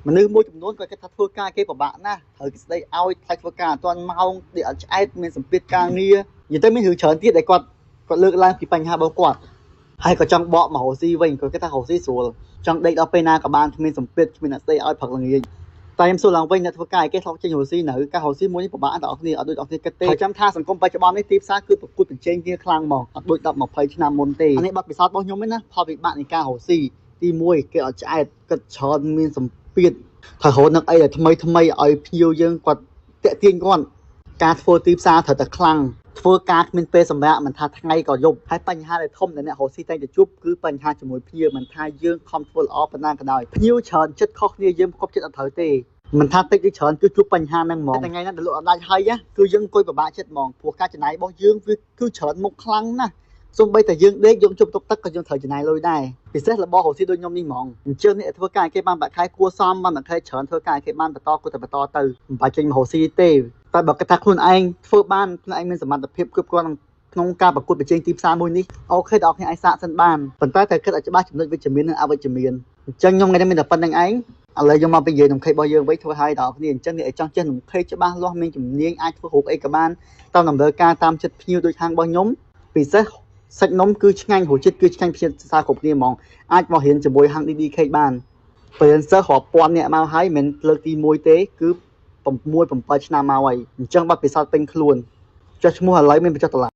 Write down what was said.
មនុស្សមួយចំនួនគាត់គិតថាធ្វើការគេពិបាកណាស់ត្រូវគេស្ដីឲ្យថ្លៃធ្វើការអត់ទាន់ម៉ោងដេកអត់ឆ្អែតមានសម្ពាធការងារនិយាយទៅមានរឿងច្រើនទៀតដែលគាត់គាត់លើកឡើងពីបញ្ហារបស់គាត់ហើយក៏ចង់បកមករកស៊ីវិញគាត់គិតថារកស៊ីស្រួលចង់ដេកដល់ពេលណាក៏បានគ្មានសម្ពាធគ្មានអ្នកស្ដីឲ្យព្រឹកល្ងាចតែខ្ញុំសួរឡើងវិញអ្នកធ្វើការឲ្យគេធ្លាប់ចេញរកស៊ីនៅការរកស៊ីមួយនេះពិបាកដល់អ្នកគ្នាអត់ដូចអ្នកគ្នាគិតទេហើយចាំថាសង្គមបច្ចុប្បន្ននេះទីផ្សារគឺប្រកួតប្រជែងគ្នាខ្លាំងហ្មងអត់ដូច10 20ឆ្នាំមុនទេអានេះបទពិសោធន៍របស់ខ្ញុំឯណាផលវិបាកនៃការរកស៊ីទី1គេអត់ឆ្អែតគិតច្រើនមានសម្ពាធត្រូវរកនឹកអីដែលថ្មីថ្មីឲ្យភ្ញៀវយើងគាត់តាក់ទាញគាត់ការធ្វើទីផ្សារត្រូវតែខ្លាំងធ្វើការគ្មានពេលសម្រាកមិនថាថ្ងៃក៏យប់ហើយបញ្ហាដែលធំដែលអ្នករកស៊ីតែងតែជួបគឺបញ្ហាជាមួយភ្ញៀវមិនថាយើងខំធ្វើល្អប៉ុណ្ណាក៏ដោយភ្ញៀវច្រើនចិត្តខុសគ្នាយើងគប់ចិត្តអត់ត្រូវទេមិនថាតិចឬច្រើនគឺជួបបញ្ហាហ្នឹងហ្មងតែថ្ងៃណាដែលលក់អត់ដាច់ហើយគឺយើងអង្គុយពិបាកចិត្តហ្មងព្រោះការចំណាយរបស់យើងវាគឺច្រើនមុខខ្លាំងណាស់សូម្បីតែយើងដេកយើងជប់ទុកទឹកក៏យើងត្រូវចំណាយលុយដែរពិសេសរបស់រកស៊ីដូចខ្ញុំនេះហ្មងអញ្ចឹងអ្នកធ្វើការឲ្យគេបានប្រាក់ខែគួរសមបានប្រាក់ខែច្រើនធ្វើការឲ្យគេបានបន្តគួរតែបន្តទៅមិនបាច់ចេញមករកស៊ីទេតែបើគិតថាខ្លួនឯងធ្វើបានខ្លួនឯងមានសមត្ថភាពគ្រប់គ្រាន់ក្នុងការប្រកួតប្រជែងទីផ្សារមួយនេះOK ដល់អ្នកឯងសាកសិនបានប៉ុន្តែត្រូវគិតឲ្យច្បាស់ចំណុចវិជ្ជមាននិងអវិជ្ជមានអញ្ចឹងខ្ញុំថ្ងៃនេះមានតែប៉ុណ្្នឹងឯងឥឡូវយើងមកពីនិយាយនំខេករបស់យើងវិញធ្វើឲ្យដល់គ្នាអញ្ចឹងអ្នកឲ្យចង់ចេះនំខេកច្បាស់លាស់មានជំនាញអាចធ្វើរូបអីក៏បានតាមតម្រូវការតាមចិត្តភ្ញៀវដូចហាងរបស់ខ្ញុំពិសេសសាច់នំគឺឆ្ងាញ់រសជាតិគឺឆ្ងាញ់ភ្ញៀវសរសើរគ្រប់គ្នាហ្មងអាចមករៀនជាមួយហាង DD Cake បានពេលសិស្សរាប់ពាន់អ្នកមកហើយមិនមែនលើកទី1ទេគឺ6 7ឆ្នាំមកហើយអញ្ចឹងបាត់ពិសោធន៍ពេញខ្លួនចុះឈ្មោះឥឡូវមានបញ្ចុះតម្លៃ។